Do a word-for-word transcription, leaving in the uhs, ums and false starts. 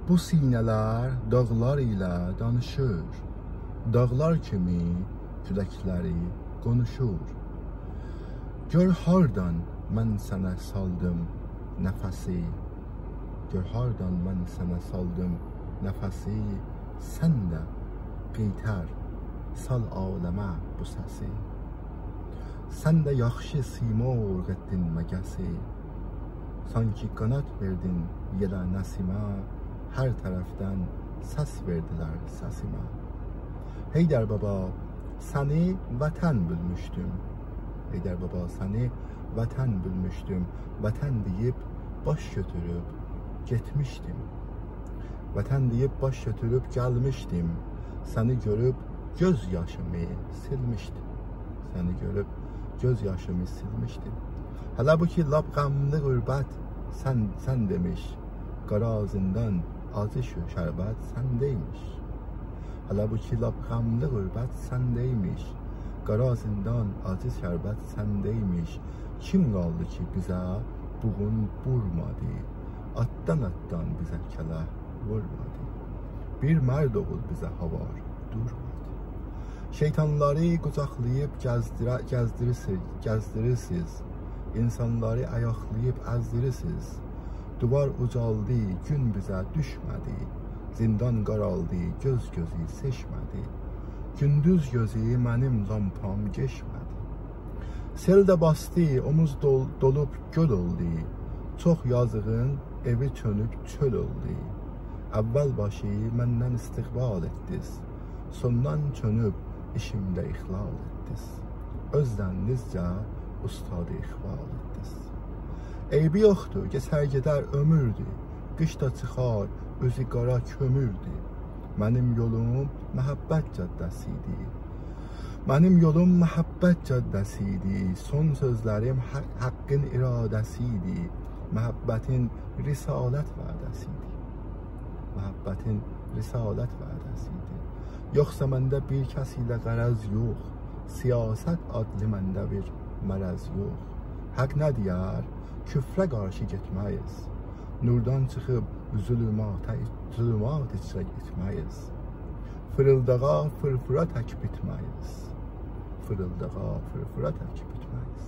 بو سینه‌لر داغلار ایله دانیشیر، داغلار کیمی کولکلری قونوشور. گؤر هاردان من سنه سالدیم نفسی، گؤر هاردان من سنه سالدیم نفسی، سن ده قئیتر، سال عالمه بو سسی. سن ده یاخشی سیمرغ ائتدین مگسی، سانکی قاناد وئردین یئله نسیمه، هر طرفدن سس وئردیلر سسیمه. حیدر بابا، سنی وطن بیلمیشدیم، حیدر بابا، سنی وطن بیلمیشدیم، وطن دئییب باش گؤتوروب گئتمیشدیم. وطن دئییب باش گؤتوروب گلمیشدیم، سنی گؤروب گؤز یاشیمی سیلمیشدیم. سنی گؤروب گؤز یاشیمی سیلمیشدیم. هله بو کی لاپ غملی غربت، سن، سن دئمیش، قارا زیندان، آجی شو-، شربت سنده‌یمیش. هله بو کی لاپ غملی غربت سنده‌یمیش، قارا زیندان، آجی شربت سنده‌یمیش. کیم قالدی کی بیزه بوغون بورمادی، آتدان آتدان بیزه کلک وورمادی. بیر مرد اوغول بیزه هاوار دورمادی. شیطانلاری قوجاقلاییب گزدیره-، گزدیریسی-، گزدیریرسیز، اینسانلاری آیاقلاییب ازدیریرسیز. دیوار اوجالدی، گون بیزه دوشمه‌دی، زیندان قارالدی، گؤز گؤزو سئچمه‌دی. گوندوز گؤزو منیم لامپام گئچمه‌دی. سئل ده باسدی، اوموز دول-، دولوب گؤل اولدو، چوخ یازیغین ائوی چؤنوب چؤل اولدو. اول باشی مندن استقبال ائتدیز، سوندان چؤنوب ایشیمده اخلال ائتدیز. اؤز دنینیزجه اوستادی اخوال ائتدیز. عیبی یوخدور، کئچر گئدر، عؤموردور، قیش دا چیخار، اوزو قارا کؤموردور. منیم یولوم محبت جاده‌سی ایدی، منیم یولوم محبت جاده‌سی ایدی. سون سؤزلریم حق-، حقین اراده‌سی ایدی، محبتین رسالت وعده‌سی ایدی، محبتین رسالت وعده‌سی ایدی. یوخسا منده بیر کس ایله غرض یوخ، سیاست آدلی منده بیر مرض یوخ. حق نه دئیر؟ کفره قارشی گئتمه‌ییز، نوردان چیخیب ظلماتا، ظلمات ایچره گئتمه‌ییز. فیریلداغا فیرفیرا تک بیتمه‌ییز، فیریلداغا فیرفیرا تک بیتمه‌ییز.